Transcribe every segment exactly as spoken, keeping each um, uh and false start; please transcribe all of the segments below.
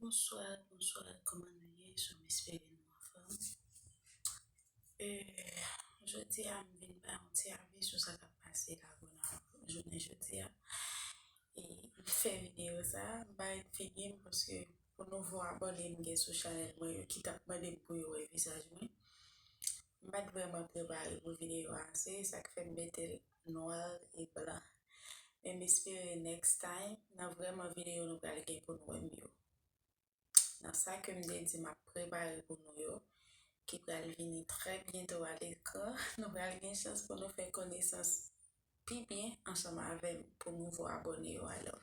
Bonswa, bonswa, kòman nou ye? So, m espere nou anfòm. E, jodi a, m vin bay yon ti avi sou sa k ap pase Lagonav jounen jodi a. E m fè videyo sa, m pa ret figi m paske pou nouvo abòne m gen sou chanèl mwen yo ki t ap mande m pou yo wè vizaj mwen. M pa t vrèman prepare pou videyo a, se sa k fè m mete l nwa e blan. Men m espere next time, nan vrèman videyo nou pral gen pou nou wè m yo. Nan sa ke m te di m ap prepare pou nou yo, ki pral vini trè byento a lekran, nou pral gen chans pou nou fè konesans pi byen ansanm avè m pou nouvo abòne yo alò.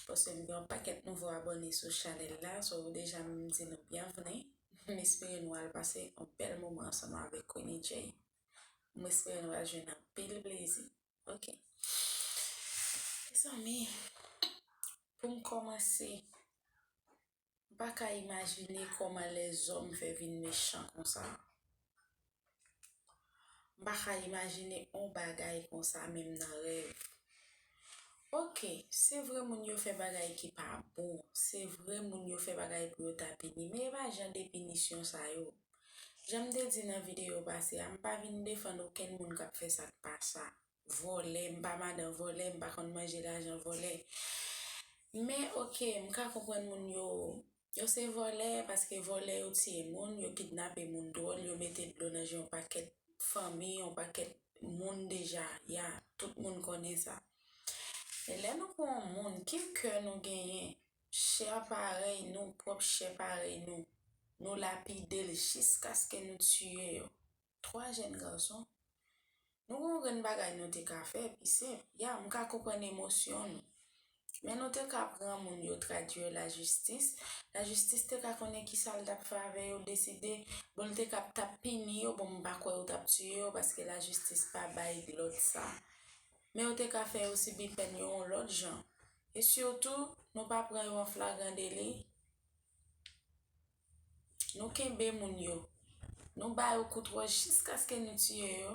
Paske m gen yon pakèt nouvo abòne sou chanèl la, so deja m di nou byenvni. M espere nou al pase yon bèl moman ansanm avèk Queenie J. M espere nou al jwenn anpil plezi. Ok. Mezanmi, pou m kòmanse, m pa ka imajine kòman lèzòm fè vin mechan konsa. M pa ka imajine yon bagay konsa menm nan rèv. Ok, se vre moun yo fè bagay ki pa bon, se vre moun yo fè bagay pou yo ta pini, men e pa jan de pinisyon sa yo. Jan m te di nan videyo pase a, m pa vin defann okenn moun k ap fè sa k pa sa. Vòlè, m pa madan vòlè, m pa konn manje lajan vòlè. Men, ok, m ka konprann moun yo, yo se vòlè, paske vòlè yo tiye moun, yo kidnape moun dwòl, yo mete dlo nan je yon pakèt fanmi, yon pakèt moun deja, ya, tout moun konnen sa. Men lè nou pran yon moun, ki kè nou genyen, chè parèy nou, pwòp chè parèy nou, nou lapide l jiskaske nou tiye yo. Twa jèn gason, nou gen yon grenn bagay nou te ka fè, pi senp. Ya, m ka konprann emosyon nou. Men nou te ka pran moun yo, tradui yo lajistis. Lajistis te ka konnen ki sa l t ap fè avè yo, deside, bon, l te ka t ap pini yo, bon, m pa kwè yo t ap tiye yo, paske lajistis pa bay lòd sa. Men yo te ka fè yo sibi pèn yo yon lòt jan. E sitou, nou pa pran yo an flagran deli. Nou kenbe moun yo. Nou ba yo kout wòch jiskaske nou tiye yo.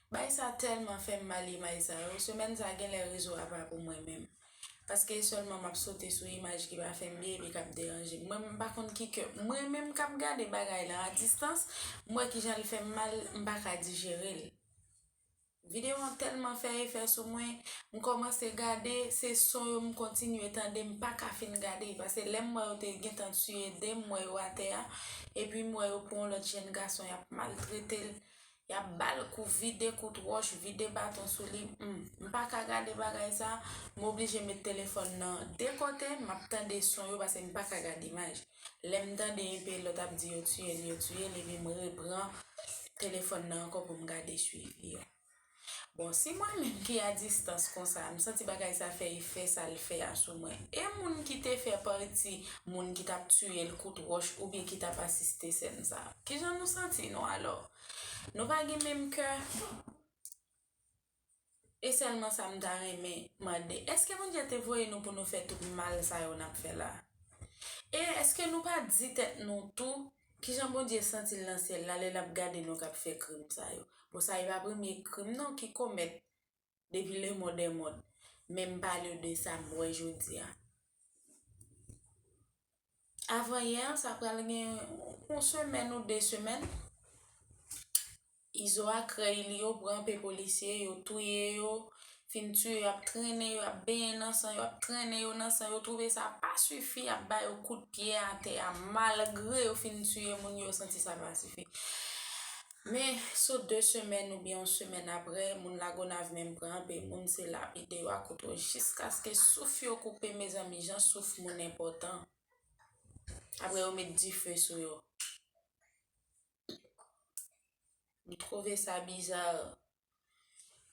Bagay sa tèlman fè m mal, imaj sa yo. Semèn sa genlè rezo a pa pou mwen menm. Paske e sèlman m ap sote sou imaj ki pa fè m byen epi k ap deranje m. Mwen menm m pa konn ki kè. Mwen menm k ap gade bagay la a distans, m wè kijan l fè m mal, m pa ka dijere l. Videyo an tèlman fè efè sou mwen, m kòmanse gade, se son yo m kontinye tande, m pa ka fin gade, paske lè m wè yo te gentan tiye de, m wè yo atè a, epi m wè yo pran yon lòt jèn gason, y ap maltrete l, y ap ba l kou, vide kout wòch, vide baton sou li, hmm, m pa ka gade bagay sa, m oblije met telefòn nan de kote, m ap tande son yo, paske m pa ka gade imaj. Lè m tande enpe lòt ap di yo tiye l, yo tiye l, epi m repran telefòn nan ankò pou m gade swivi yo. Bon, si mwen menm ki a distans konsa, m santi bagay sa fè efè sa l fè a sou mwen, e moun ki te fè pati moun ki t ap tiye l kout wòch oubyen ki t ap asiste sèn sa, kijan nou santi nou alò? Nou pa gen menm kè? E sèlman sa m ta renmen mande, èske Bondye te voye nou pou nou fè tout mal sa yo n ap fè la? E èske nou pa di tèt nou tou, kijan Bondye santi l nan syèl la lè l ap gade nou k ap fè krim sa yo? Bon, sa e pa premye krim non ki komèt depi le monde est monde. Men m pale de sa m wè jodi a. Avan yè, sa pral gen yon semèn ou de semèn, Izo ak rèy li yo pran pe polisye, yo touye yo, fin tiye yo, y ap trennen yo, y ap benyen nan san, y ap trennen yo nan san, yo twouve sa pa sifi, y ap ba yo kout pye atè a, malgre yo fin tiye moun yo, yo santi sa pa sifi. Men, sou de semèn oubyen yon semèn aprè, moun Lagonav menm pran anpe moun, se lapide yo ak kouto jiskaske souf yo koupe, mezanmi, jan souf moun enpòtan. Apre yo met dife sou yo. M twouve sa biza.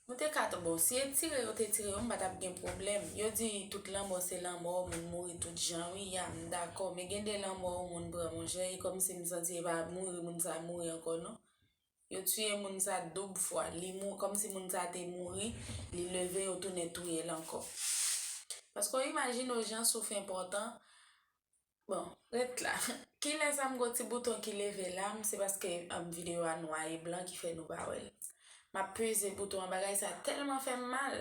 Nou te ka, bon, si e tire yo te tire yo, m pa t ap gen pwoblèm. Yo di tout lanmò se lanmò, moun mouri tout jan, wi, ya, m dakò. Men gen de lanmò yon moun pran, monchè, e kòmsi m santi e pa mouri moun sa mouri ankò, non. Yo tiye moun sa doub fwa. Li mou-, kòmsi moun sa te mouri, li leve, yo tounen touye l ankò. Paske w imajine w jan souf enpòtan. Bon, ret la. Kilè sa m gon ti bouton ki leve la, m se paske, um, videyo a nwa e blan ki fè nou pa wè l. M ap peze bouton an, bagay sa tèlman fè m mal.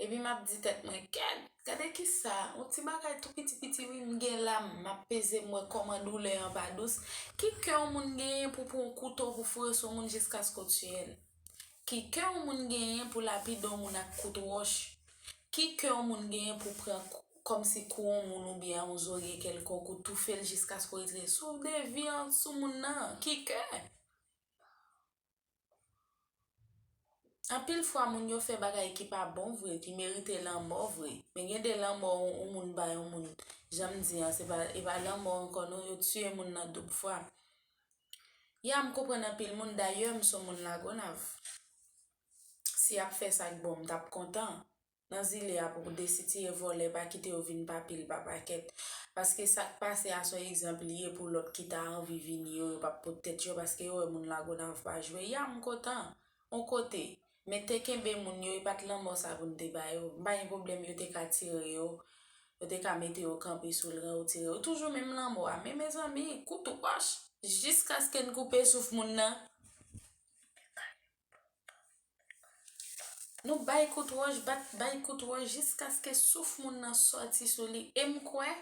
Epi m ap di tèt mwen, kèt, gade kisa, yon ti bagay tou piti piti wi m gen la, m ap peze m wè kòman doulè an pa dous. Ki kè yon moun genyen pou pran yon kouto pou foure sou yon moun jiskaske w tiye l? Ki kè yon moun genyen pou lapide yon moun ak kout wòch? Ki kè yon moun genyen pou pran kòmsi kou yon moun oubyen yon zorye kèlkonk ou toufe l jiskaske w retire souf de vi an sou moun nan? Ki kè? Anpil fwa moun yo fè bagay ki pa bon vre, ki merite lanmò vre. Men gen de lanmò yon moun bay yon moun, jan m di an, se pa, e pa lanmò ankò non, yo tiye moun nan doub fwa. Ya m konprann anpil moun, dayè m se yon moun Lagonav. Si y ap fè sa k bon, m t ap kontan. Nan zile a pou desitire vòlè pa kite yo vin pa pil pa pakèt. Paske sa k pase a se yon egzanp li ye pou lòt ki ta anvi vini yo, yo p ap pot tèt yo paske yo wè moun Lagonav pa jwe. Ya m kontan. On kote. Men te kenbe moun yo, e pa t lanmò sa pou n te ba yo. M pa gen pwoblèm yo te ka tire yo. Yo te ka mete yo kanpe sou l, retire yo. Toujou menm lanmò a. Men mezanmi, kout wòch. Jiskaske n koupe souf moun nan. Nou bay kout wòch, bat, bay kout wòch jiskaske souf moun nan sòti sou li. E m kwè,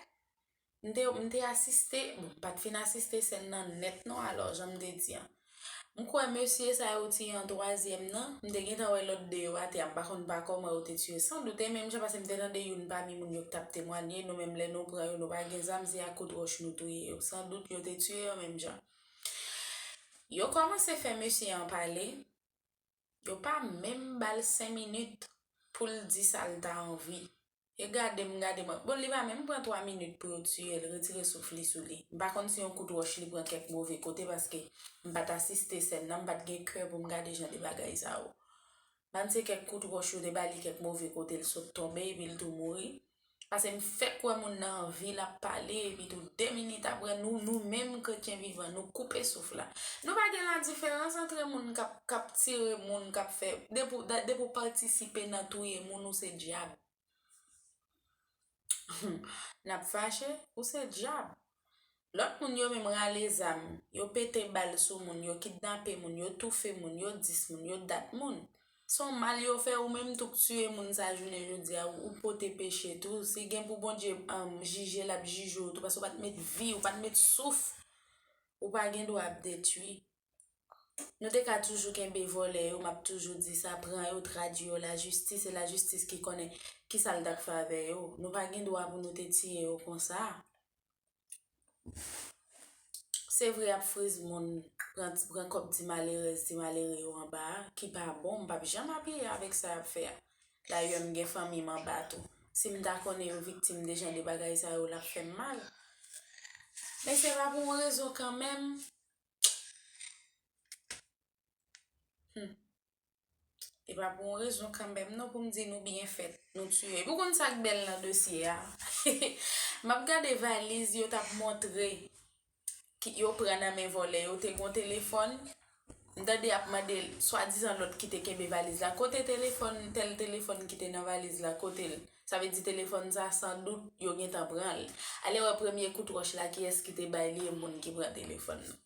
m te, m te asiste, bon, m pa t fin asiste sèn nan nèt non, alò, jan m te di an. M kwè mesye sa yo tiye an twazyèm nan, m te gentan wè lòt de yo atè a, m pa konn pa kòman yo te tiye. Sandout, e menm jan paske m te tande youn pami moun yo k t ap temwanye, nou menm lè nou pran yo, nou pa gen zam, se ak kout wòch nou touye yo. Sandout, yo te tiye yo menm jan. Yo kòmanse fè mesye an pale. Yo pa menm ba l senk minit pou l di sa l ta anvi. E gade m, gade mwen. Bon, li pa menm pran twa minit pou yo tiye l, retire souf li sou li. M pa konn si yon kout wòch li pran kèk move kote paske m pa t asiste sèn nan, m pa t gen kè pou m gade jan de bagay sa yo. M pa konn se kèk kout wòch yo te ba li kèk move kote l sot tonbe epi l tou mouri. Paske m fèk wè moun nan an vi, l ap pale, epi tou de minit apre, nou, nou menm kretyen vivan, nou koupe souf la. Nou pa gen ladiferans antre moun k ap, k ap tire moun, k ap fè, depi w, depi w patisipe nan touye moun, ou se dyab. N ap fache, ou se dyab. Lòt moun yo menm rale zam, yo pete bal sou moun, yo kidnape moun, yo toufe moun, yo dis moun, yo dat moun. Se yon mal yo fè ou menm tou k tiye moun sa jounen jodi a, ou, ou pote peche tou. Si gen pou Bondye, um, jije, l ap jije w tou, paske w pa t met vi, ou pa t met souf. Ou pa gen dwa ap detwi. Nou te ka toujou kenbe vòlè yo, m ap toujou di sa, pran yo, tradui yo lajistis, se lajistis ki konnen kisa l t ap fè avè yo. Nou pa gen dwa pou nou te tiye yo konsa. Se vre y ap friz moun, pran, pran kòb ti malerèz, ti malere yo anba a, ki pa bon, m p ap janm apiye avèk sa y ap fè a. Dayè, m gen fanmi m anba tou. Si m ta konnen yo viktim de jan de bagay sa yo, l ap fè m mal. Men se pa pou yon rezon kanmenm. Hmm. E pa pou yon rezon kanmenm non pou m di nou byen fèt, nou tiye. Epi w konn sa k bèl nan dosye a? M ap gade valiz yo t ap montre ki yo pran nan men vòlè yo, te gon telefòn. M tande y ap mande swadizan lòt ki te kenbe valiz la, kote telefòn, tèl telefòn ki te nan valiz la, kote l? Sa vle di telefòn sa, sandout, yo gentan pran l. Ale wè premye kout wòch la, kiyès ki te bay li, e moun ki pran telefòn nan.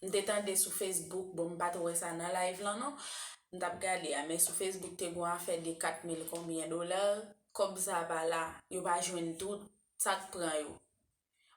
M te tande sou Facebook, bon, m pa t wè sa nan live lan non. M t ap gade a, men sou Facebook te gon afè de kat mil konbyen dola. Kòb sa pa la, yo pa jwenn tout, sa k pran yo?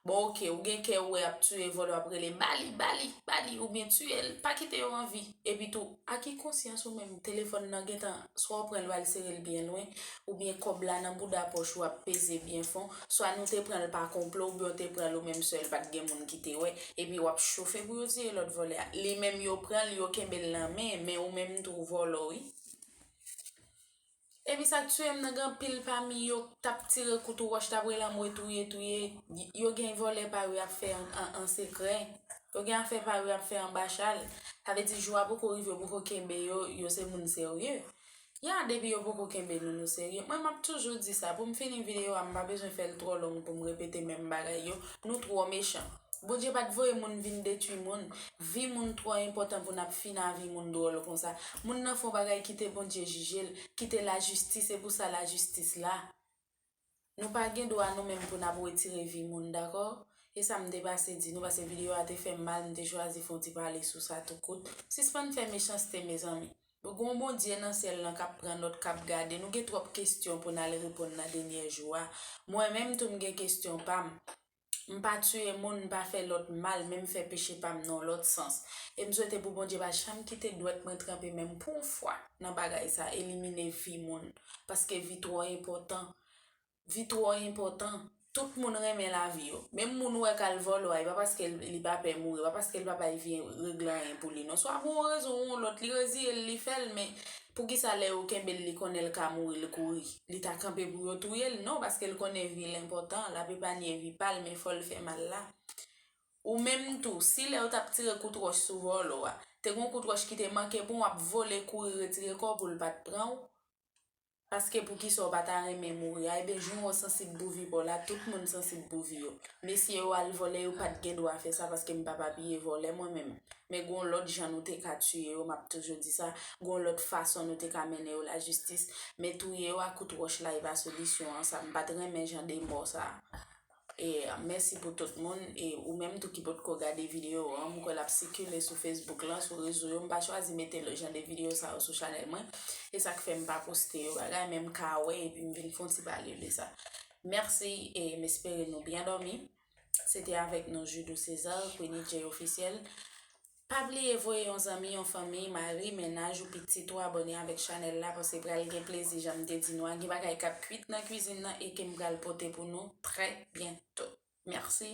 Bon, oke, ou gen kè ou wè y ap tiye vòlè, w ap rele, "Ba li, ba li, ba li," oubyen, "Tiye l, pa kite yo an vi." Epi tou, a ki konsyans ou menm, telefòn nan gentan, swa w pran l, w al sere l byen lwen, oubyen kòb la nan bouda pòch ou ap peze byen fon, swa nou te pran l pa konplo, oubyen w te pran l ou menm sèl, pa t gen moun ki te wè, epi w ap chofe pou yo tiye lòt vòlè a. Li menm yo pran l, yo kenbe l nan men, men ou menm tou w vòlò wi. Epi sa k tiye m nan, gen anpil pami yo t ap tire kout wòch, t ap rele anmwe touye, touye, yo gen vòlè pa yo y ap fè an, an, an sekrè. Yo gen afè pa yo y ap fè anba chal. Sa vle di jou a poko rive, yo poko kenbe yo, yo se moun serye. Ya, depi yo poko kenbe nou, nou serye. Mwen, m ap toujou di sa. Pou m fini videyo a, m pa bezwen fè l twò long pou m repete menm bagay yo. Nou twò mechan. Bondye pa t voye moun vin detwi moun. Vi moun twò enpòtan pou n ap fini a vi moun dwòl konsa. Moun nan fè yon bagay, kite Bondye jije l, kite lajistis, se pou sa lajistis la. Nou pa gen dwa nou menm pou n ap retire vi moun, dakò? E sa m te pase di nou, paske videyo a te fè m mal, m te chwazi fè yon ti pale sou sa tou kout. Sispann fè mechanste, mezanmi. Gon Bondye nan syèl lan k ap pran nòt, k ap gade. Nou gen twòp kesyon pou n al reponn nan dènye jou a. Mwen menm tou m gen kesyon pa m. M pa tiye moun, m pa fè lòt mal, men m fè peche pa m nan yon lòt sans. E m swete pou Bondye pa janm kite dwèt mwen tranpe menm pou yon fwa nan bagay sa, elimine vi moun. Paske vi twò enpòtan. Vi twò enpòtan. Tout moun renmen lavi yo. Menm moun ou wè k al vòlò a, e pa paske li pa pè mouri, e pa paske li pa bay vi regle anyen pou li non. Swa pou yon rezon ou yon lòt, li reziye l, li fè l, men poukisa lè yo kenbe l, li konnen l ka mouri, li kouri? Li ta kanpe pou yo touye l? Non, paske l konnen vi l enpòtan, l ap epanye vi pa l, men fò l fè mal la. Ou menm tou, si lè yo t ap tire kout wòch sou vòlò a, te gon kout wòch ki te manke pou w ap vole kouri retire kò w pou l pa t pran w, paske poukisa w pa ta renmen mouri a? Ebyen, jan w sansib pou vi pa w la, tout moun sansib pou vi yo. Mesye yo al vòlè, yo pa t gen dwa fè sa paske m pa papiye vòlè mwen menm. Men gon lòt jan nou te ka tiye yo, m ap toujou di sa, gon lòt fason nou te ka mennen yo lajistis, men touye yo ak kout wòch la, e pa solisyon an, sa, m pa t renmen jan de mò sa. E mèsi pou tout moun, e ou menm tou ki potko gade videyo an, m kwè l ap sikile sou Facebook lan, sou rezo yo, m pa chwazi mete le jan de videyo sa yo sou chanèl mwen, e sa k fè m pa poste yo bagay, men m ka wè epi m vin fè yon ti pale de sa. Mèsi, e m espere nou byen dòmi. Se te avèk nou Judou César, Queenie J Officiel. Pa bliye voye yon zanmi, yon fanmi, mari, mennaj ou, pitit ou abòne avèk chanèl la, paske pral gen plezi, jan m te di nou a, gen bagay k ap kwit nan kwizin nan e ke m pral pote pou nou trè byento. Mèsi.